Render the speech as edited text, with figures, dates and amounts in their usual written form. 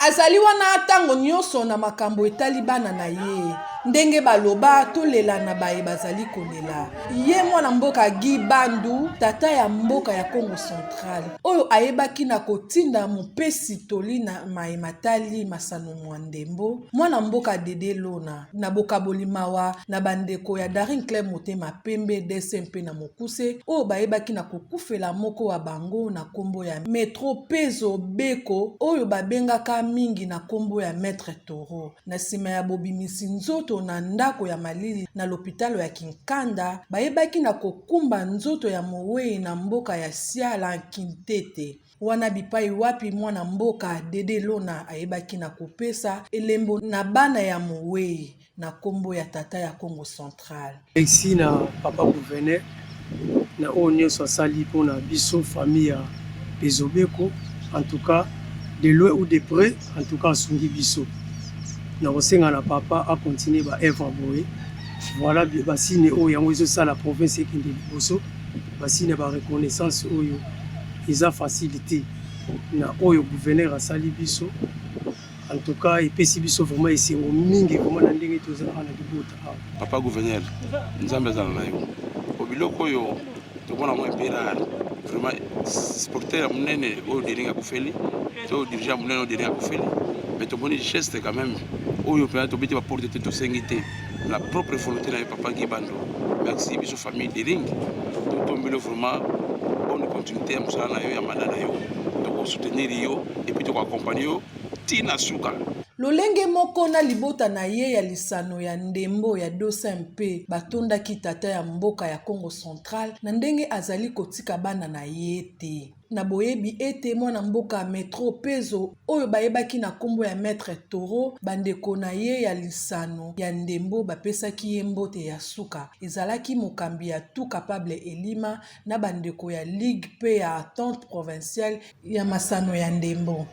Azali wana ntango nyonso na makambo etali bana na ye. Ndenge baloba, tolela na baye bazali kolela. Ye mwana mboka Guy Bandu, tata ya mboka ya Kongo Central, oyo ayebaki na kotinda mopesi toli na maye matali masano mwa ndembo, mwana mboka Dede Lona, na bokaboli mawa na bandeko ya Daring Club Motema Pembe, DCMP na mokuse, oyo bayebaki na kokufela moko wa bango na kombo ya Metro Pezo Beko, oyo babengaka mingi na kombo ya Maitre Taureau. Na sima ya bobimisi nzoto na ndako ya malili na lopitalo ya Kinkanda, bayebaki na kokumba nzoto ya moweyi na mboka ya Siala Nkintete, wana bipai wapi mwana mboka Dede Lona ayebaki na kopesa elembo na bana ya moweyi na kombo ya tata ya Kongo Central. Merci na papa gouverneur na oyo nionso asali pona biso famille ya Pezobeko en tout cas de loin ou de près en tout cas asungi biso na kosenga na papa a continuer ba œuvre boye voilà ba signe oyo yango ezosala province ekende liboso ba signe ba reconnaissance oyo eza facile te na oyo gouverneur asali biso. En tout cas epesi biso vraiment esengo mingi vraiment na ndenge toza awa na libota awa. Papa gouverneur, Nzambe azala na yo. Po biloko oyo tomona yango un peu rare. Vraiment sporteur ya munene oyo Dering akufeli, to dirigeant ya munene oyo Dering akufeli, mais tomoni geste quand même oyo mpenza tobeti ba porte te, tosengi te na propre volonté na yo papa Guy Bandu. Merci biso famille Dering totombeli yo vraiment bonne continuité ya mosala na yo ya mandat na yo. Toko soutenir yo et puis toko accompagner yo ti na suka. Lolenge moko na libota na ye ya lisano ya ndembo ya Dosa mpe batondaki tata ya mboka ya Kongo Central na ndenge azali kotika bana na ye te. Na boyebi ete mwana mboka Metro Pezo oyo bayebaki na nkombo ya Maitre Taureau, bandeko na ye ya lisano ya ndembo bapesaki ye mbote ya suka. Ezalaki mokambi ya Tout Capable Elima na bandeko ya ligue mpe ya entente provinciale ya masano ya ndembo.